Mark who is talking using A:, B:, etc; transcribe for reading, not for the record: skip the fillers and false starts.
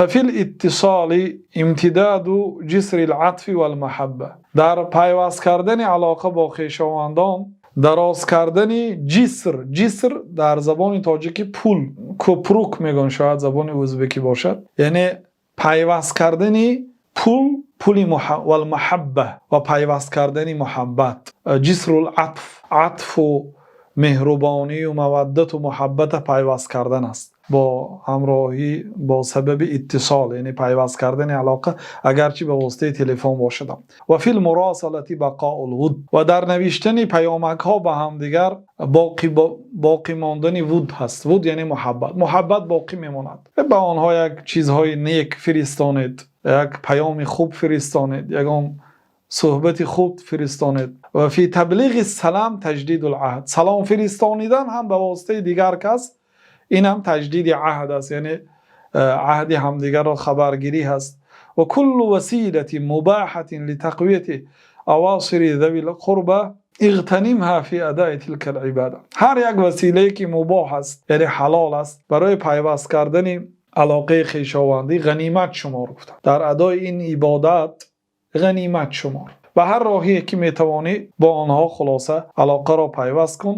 A: ففي الاتصال امتداد جسر العطف والمحبة. Дар пайваст кардани алоқа бо хешовандон, дароз кардани ҷиср. Ҷиср дар забони тоҷикӣ пул, кӯпрук мегӯянд, шояд забони ӯзбекӣ бошад, яъне пайваст кардани пул, пули والمحبة ва пайваст кардани муҳаббат, جسر العطف, атфу меҳрубонӣ ва маваддату муҳаббата пайваст кардан аст бо ҳамроҳӣ, бо сабаби иттисол, яъне пайваст кардани алоқа, агарчи ба воситаи телефон бошад. وفي المراسلة بقاء الود. Ва дар навиштани паёмакҳо ба ҳамдигар боқӣ мондани вуд ҳаст. Вуд яъне муҳаббат, муҳаббат боқӣ мемонад. Ба онҳо як чизҳои нек фиристонед, як паёми хуб фиристонед, ягон суҳбати хуб фиристонед. وفي تبلیغ السلام تجديد العهد. Салом фиристонидан ҳам ба воситаи дигар кас, ин ҳам таҷдиди аҳд аст, яъне аҳди ҳамдигарро хабаргирӣ ҳаст. وكل وسيلة مباحة لتقوية أواصر ذوي القربى اغتنمها في أداء تلك العبادة. Ҳар як василае ки мубоҳ аст, яъне ҳалол аст, барои пайваст кардани алоқаи хешовандӣ ғанимат шумор, гуфтанд, дар адои ин ибодат ғанимат шумор. Ба ҳар роҳе ки метавонӣ, бо онҳо хулоса алоқаро пайваст кун.